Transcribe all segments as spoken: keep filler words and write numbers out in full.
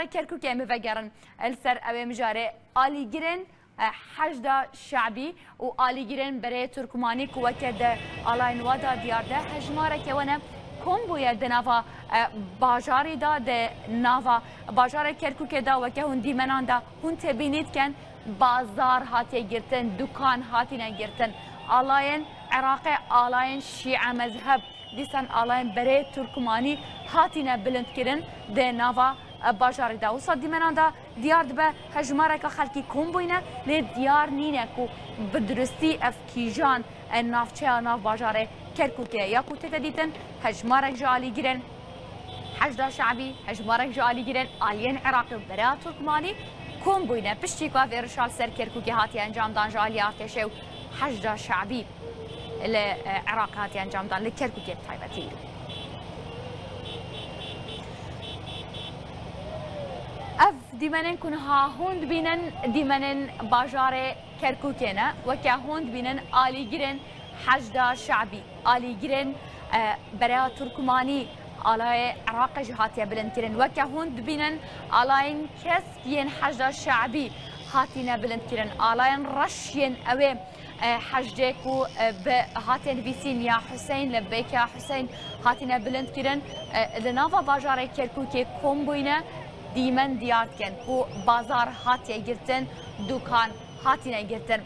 Kerkûkê em ê vegerin. Li ser ew ê mijarê alîgirên, e, Heşda Şe'bî û alîgirên berê Turkmanî ku weke di alayên we de diyar de, hejmareke we ne kom bûye di nava, e, bajarî de, di nava bajarê Kerkûkê de, weke hûn dîmenan de hûn têbînî dikin, bazar hatiye girtin, dukan hatine girtin. Alayên Iraqê, alayên Şîe mezheb, dîsan alayên berê Turkmanî hatine bilindkirin di nava, e, bajarê de. Wisa dîmenan de diyar dibe hejmareka xelkî kom bûyne, lê diyar nîne ku bi duristî ev kîjan, e, navçeya nav bajarê Kerkûkê ye. Ya ku tête dîtin, hejmarek ji alîgirên Heşda Şe'bî, hejmarek ji alîgirên aliyên Iraqê û bereya Turkmanî kom bûyne. Piştî ku ev êrişa li ser Kerkûkê hatiye encamdan ji aliyê artêşê û Heşda Şe'bî li, e, Iraqê hatiye encamdan, li Kerkûkê bi taybetî. Ev dîmenên ku niha hûn dibînin, dîmenên bajarê Kerkûkê ne. Weke hûn dibînin, alîgirên Heşda Şe'bî, alîgirên, e, bereya Turkmanî, alayê Iraqê jî hatiye bilindkirin. Weke hûn dibînin, alayên kesk yên Heşda Şe'bî hatine bilindkirin. Alayên reş yên ewê, e, Heşdê ku, e, bi, hatiye nivîsîn ya Huseyîn, Lebeyk ya Huseyîn, hatine bilindkirin. E, li nava bajarê Kerkûkê kom bûyne, dîmen diyar dikin ku bazar hatiye girtin, dukan hatine girtin.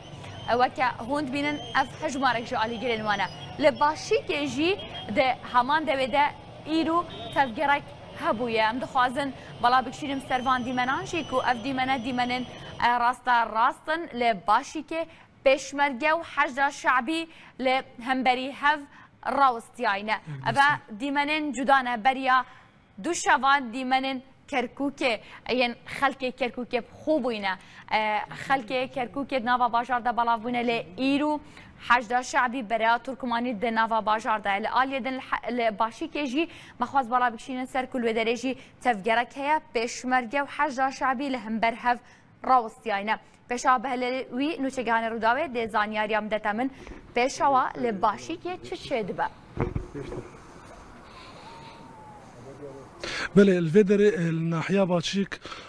E, weke hûn dibînin, ev hejmarek ji alîgirên wan e. Li Başîkê jî di heman dewê de îro tevgerek hebûye. Em dixwazin bala bikişînin ser van dîmenan jî ku ev dîmene dîmenên, e, rasta rast in. Li Başîkê Pêşmerge û Heşda Şe'bî li hemberî hev rawestiyayne. Eve dîmenên cuda ne. Beriya du şevan dîmenên Kerkûkê yên xelkê Kerkûkê bi xwe bûyne. E, xelkê Kerkûkê di nava bajar de belav bûne, lê îro Heşda Şe'bî bereya Turkmanî di nava bajar de ye. Li aliyê din li he-, li Başîkê jî me xwest bala bikişînin ser ku li wê derê jî tevgerek heye. Pêşmerge û Heşda Şe'bî li hember hev rawestiyayne. Pêşa behlelê wî nûçegihanê Rûdawê dê zanyariya bidete min. Pêşa wa li Başîkê çi çêdibe? Belê, li vê derê, e, li nahiya Başîk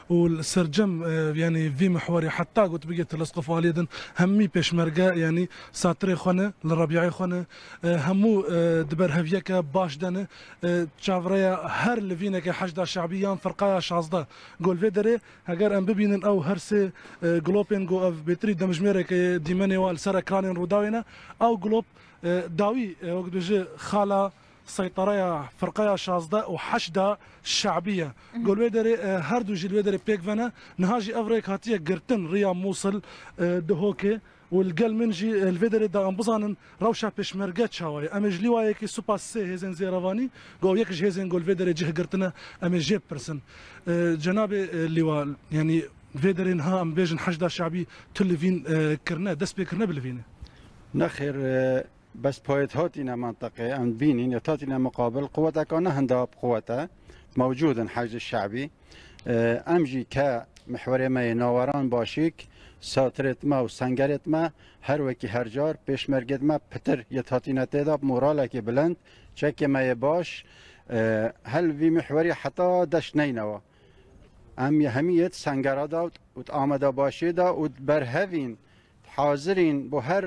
û li sercem, e, yanî vî mihwerê heta got bigê Telesqof aliyê din hemî pêşmerge, yanî satirê xwe ne, li Rebîayê xwe ne, e, hemû, e, di ber heviyeke baş de ne, e, çavreya her li vîneke Heşda Şe'bî yan Firqaya şazdeh. Got li vê derê Heger em bibînin ew her sê, e, gulopên ku ev bêtirî demjimêreke dîmenê wa li ser ekranên Rûdawê ne, ew gulop, e, dawî, e, wek dibêje xala seytereya firqeya şazdeh û heşda şe'bî ye. Got li wê derê, e, her du jî li wê derê pêk ve ne. Niha jî ev rêk hatiye girtin riya Mûsil, e, Duhokê. Û li gel min jî, e, li vê derê de em bizanin rewşa pêşmerge çawa ye. Em ê ji lîwayekî supas sê hêzên zêrevanî, ku ew yek ji hêzên ku li vê derê cih girtine, em ê jê bipirsin. E, cenabê, e, lîwa, yanî vê derê niha em bêjin Heşda Şe'bî tu li vîn, e, kirine, dest pê kirine bi li vînê? Nexêr, e, bes payê hatîne menteqê, em dibînîn, ya hatîne muqabil, quweteka ne hinda bi quwet e, mewcûd in Heşdê Şe'bî. E, em jî ke mihwerê me yê Naweran Başîk, satirêt me û sengerêt me, her wekî her car, pêşmergêt me pitir yê hatîne tê de bi moralekî bilind, çekê me yê baş, e, hel vî mihwerî heta deşt neynewa. Em yê hemî yê di sengera de û di ameda başê de û di berhevîn hazirîn bo her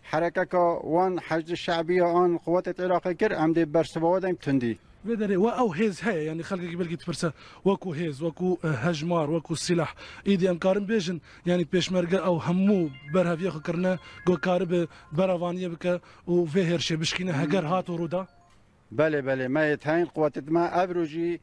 herekeka wan Heşdê Şe'bî ya an quwetê Iraqê kir, em dê bersiva we deyn tundî. Vê derê we ew hêz heye, yanî xelkekî belkî dipirse, wekû hêz, wekû, e, hejmar, wekû sîlah. Îdî em karin bêjin, yanî pêşmerge ew hemû berheviya xwe kirine, ku karibe berevaniyê bike û vê hêrşê bişkîne, heger hat û rû da? Belê, belê, me yê teyn quwetê me ev rojî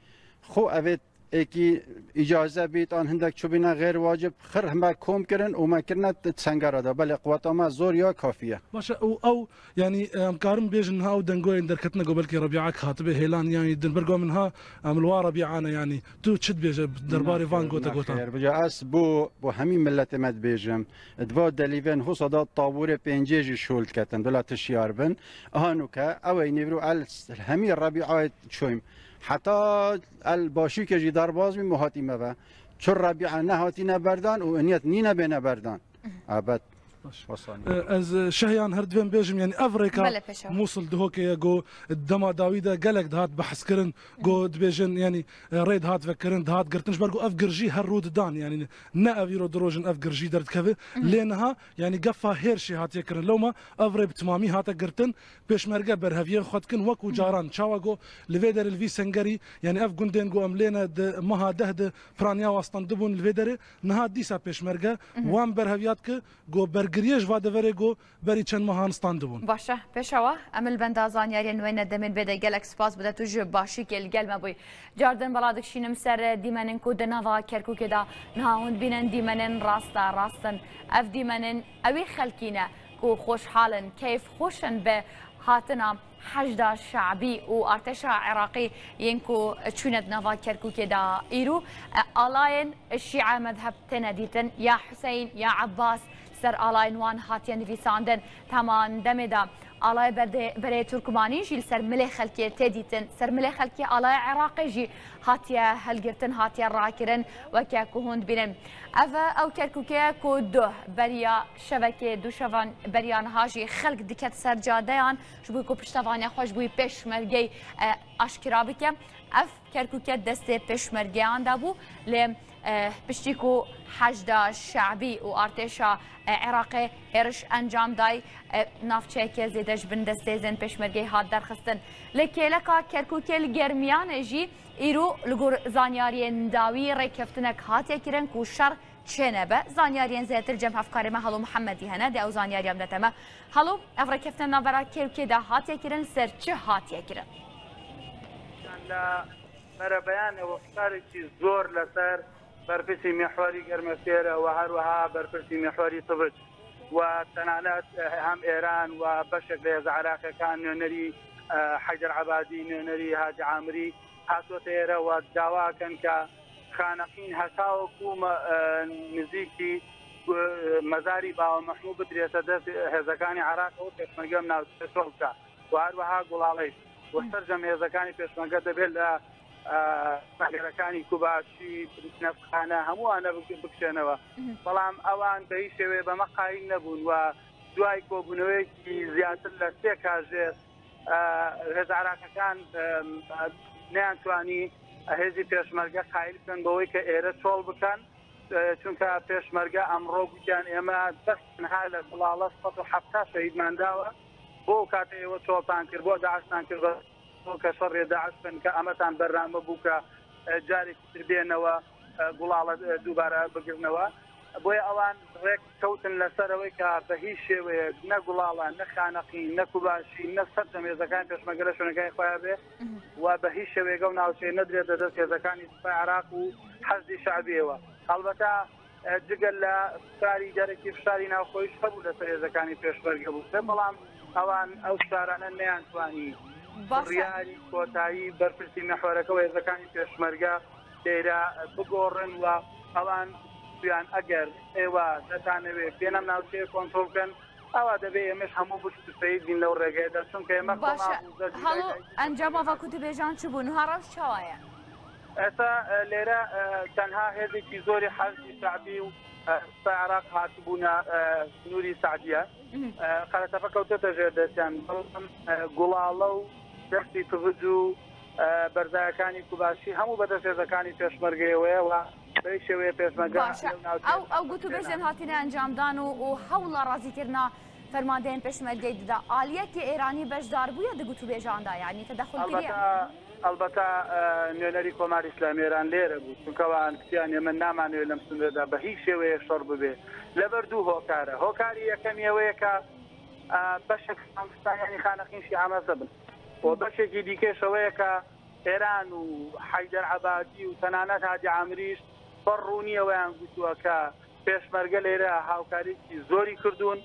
xwe evê êkî îcaze bît an hindek çûbîne xêr wacib, xir hime kom kirin û me kirine t-, sengera de. Belê, quweta me zor ya kafî ye. Baş e, û ew, yanî, em karin bêjin niha ew dengoyên derketine ku belkî Rebîa hatibe hêlan, yanî din ber ku min ha, em li wa Rebîa ne, yanî tu çi dibêje derbarê van gote gotan? Nexêr, nexêr. Bija ez bo, bo hemî miletê me dibêjim. Di va delîvên husa da taborê pêncê jî şol diketin, bila tu şiyar bin. Aha nuke, ew ey nêvro el hemî Rebîayê çoym. Heta el Başîkê jî derbaz bîm û hatîme ve. Çi Rebîa nehatîne berdan û niyet nîne bêne berdan. Ebed. Wesane. E, ez, e, Şehiyan her divêm bêjim, yanî ev rêka Belê, pêşewa. Mûsil Dihokê ye, go dema dawî de gelek dihat behs kirin, go dibêjin, yanî, e, rê dihat vekirin, dihat girtin, ji ber ku ev girjî her rû didan, yanî ne ev îro du roj in ev girjî derdikeve. Lê niha, yanî gefa hêrşê hatiye kirin. Lewma ev rê bi timamî hate girtin, pêşmerge berheviyên xwe dikin, wekû caran. Çawa go li vê derê li vî sengerî, yanî ev gundên go em lêne di meha deh de piraniya wan standibûn li vê derê, niha dîsa pêşmerge wan berheviya dike, go bergiriyê ji va deverê go berî çend mehan standibûn. Baş e, pêşewa, em li benda zanyariyên wê ne demên bê de gelek spas bide tu ji başîkê li gel me bûyî. Cardin bela dikişînim ser dîmenên ku di nava Kerkûkê de niha hûn dibînin dîmenên rasta rast in. Ev dîmenên ewî xelkî ne ku xweşhal in, keyf xweş in bi hatina Heşda Şe'bî û artêşa Iraqî yên ku çûne di nava Kerkûkê de îro, e, alayên Şîe mezheb têne dîtin, ya Huseyîn, ya Ebbas, ser alayên wan hatiye nivîsandin. Teman demê de alayê berdê-, berê Turkmanî jî li ser milê xelkê tê dîtin. Ser milê xelkê alaya Iraqê jî hatiye hilgirtin, hatiye rakirin, weke ku hûn dibînin. Ev e ew Kerkûkê ye ku duh beriya şevekê, du şevan beriya niha jî xelk diket ser cadeyan, ji bo ku piştevaniya xwe ji bo pêşmergeyê, e, aşkera bike. Ev Kerkûke destê pêşmergeyan de bû, lê, e, piştî ku Heşda Şe'bî û artêşa, e, Iraqê hêriş encam dayî, e, navçeyeke zêde ji bin destê hêzên pêşmergeyê hat derxistin. Lê kêleka Kerkûkê li Germiyanê jî îro li gor zanyariyên dawî rêkeftinek hatiye kirin ku şer çênebe. Zanyariyên zêdetir cem hevkarê me Halo Mihemedî hene, dê ew zanyariya bidete me. Halo, ev rêkeftin navbera kê û kê de hatiye kirin, ser çi hatiye kirin? لە بەرەبەیانەوە فشارێکی زۆر لەسەر بەرپرسی میحوەری گەرمەسێرە و هەروەها بەرپرسی میحوەری تبج و تەنانەت هەم ئێران و بەشێک لە هێزە عێراقیەکان، نوێنەری، ئە، حەیدەر عەبادی، نوێنەری هادی عامری هاتووەتە ئێرە و داواکەن کە خانەقین هەتاوەکو مە-، ئە، نزیکی، ئە، مەزاری باوە مەحموو بدرێتە دەست هێزەکانی عێراقەوە، پێشمەرگەم ناوچەکە چۆڵ بکە و هەروەها گوڵاڵەیش و سەرجەم هێزەکانی پێشمەرگە دەبێت لە، ئە، سەنگەرەکانی کوباشی، نەفخانە، هەمووانە بک-، بکشێنەوە. بەڵام ئەوان بە هیچ شێوەیە بەمە قایل نەبوون و دوای کۆبوونەوەیەکی زیاتر لە سێ کاژێر، ئە، هێزە عێراقیەکان، ئە، نەیانتوانی هێزی پێشمەرگە قایل بکەن بەوەی کە ئێرە چۆڵ بکەن، ئە، چونکە پێشمەرگە ئەمڕۆ گوتیان ئێمە بەس تەنها لە گوڵاڵە سەد و حەفتا شەهیدمان داوە، بۆ ئەو کاتە ئێوە چۆڵتان کرد، بۆ داعشتان کرد، بۆ کە شەڕێ داعش بن کە ئەمەتان بەرنامە بوو کە، ئە، جارێکی تر بێنەوە، ئە، گوڵاڵە، ئە، دووبارە بگرنەوە. بۆیە ئەوان ڕێک کەوتن لەسەرەوەی کە بە هیچ شێوەیەک نە گوڵاڵە، نە خانەقین، نە کوباشی، نە سەرجەم هێزەکانی پێشمەرگە لە شوێنەکانی خۆیان بێ و بە هیچ شێوەیەک ئەو ناوچەیە نەدرێتە دەست هێزەکانی سوپای عێراق و حەشدی شەعبیەوە. هەڵبەتە، ئە، جگە لە فشاری دەرەکی، فشاری ناوخۆیش هەبوو لەسەر هێزەکانی پێشمەرگە بوو، بەڵام ئەوان ئەو فشارانە نەیانتوانی باشە. بڕیاری کۆتایی بەرپرسی مەحوەرەکە و هێزەکانی پێشمەرگە لێرە بگۆڕن و ئەوان گوتیان ئەگەر ئێوە دەتانەوێت بێنەم ناوچەیە کۆنترۆل بکەن، ئەوا دەبێ ئێمەش هەموو بشت و سەید بین لەو ڕێگەیەدا، چونکە ئێمە باشە، کۆمار و زەرگی هەڵو ئەنجام ئەڤا کوتوبێژان چ بوو؟ نوها ڕەوش چاوایە؟ ئێستا، ئە، لێرە، ئە، تەنها هێزێکی زۆری حەشدی شەعبی و، ئە، سوپای عێراق هاتبوونە، ئە، سنووری سەعدیە. ئە، قەرەتەپە کەوتۆتە ژێر دەستیان، بەڵام، ئە، گوڵاڵە و دەستی تڤج و، ئە، بەرزایەکانی کوباشی هەموو بەدەست هێزەکانی پێشمەرگەیەوەیە و بەی شێوەیە پێشمەرگە باشە. لەو ناوچەیە ئەو، ئەو گوتوبێژێن هاتینە ئەنجامدان و، و هەوڵە ڕازیکردنا فەرماندەیان پێشمەرگەی ددا. ئالیەکی ئێرانی بەشدار بووە دە گوتوبێژاندا، یعنی تەدەخول کردە؟ ئەلبەتە، ئەلبەتە، ئە، نوێنەری کۆماری ئیسلامی ئێران لێرە بوو، چونکە وان کتیان ئێمە نامانەوێت لەم سنوورەدا بە هیچ شێوەیە شەڕ ببێ. لەبەر دوو هۆکارە. هۆکاری یەکەمی ئەوەیە کە، ئە، بەشێک خانستانیانی خانەقین شیعە مەزهەبن و بەشێکی دیکەش ئەوەیە کە ئێران و حەیدەر عەبادی و تەنانەت هادی عامریش بە ڕوونیەوەیان گوتووە کە پێشمەرگە لێرە هاوکاریی زۆری کردوون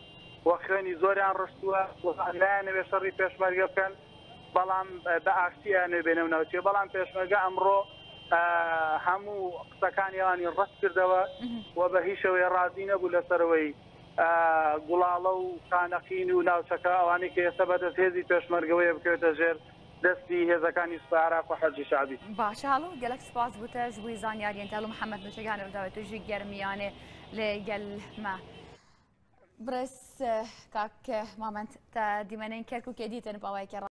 و خوێنی زۆریان ڕشتووە و نایانەوێ شەڕی پێشمەرگە بکەن، بەڵام بە ئاشتیانەوێ بێنە و ناوچێ. بەڵام پێشمەرگە ئەمڕۆ، ئە، هەموو قسەکانی ئەوانی ڕەت کردەوە و بە هیچ شێوەیە ڕازی نەبوو لەسەرەوەی، ئە، گوڵاڵە و خانەقین و ناوچەکە ئەوانەی کە ئێستا بەدەست هێزی پێشمەرگەوەیە بکەوێتە ژێر دەستی هێزەکانی سوپای عێراق و حەشدی شەعبی. باشە، هەڵو، گەلەک سپاس بۆ تە، ji bo zaniyariyên te. Halo Mihemed Nûçegan, ew dawetê ji Germiyanê li gel me. Birêz, e, kak, e, Mamed, te dîmenên Kerkûkê dîtin bi awayekî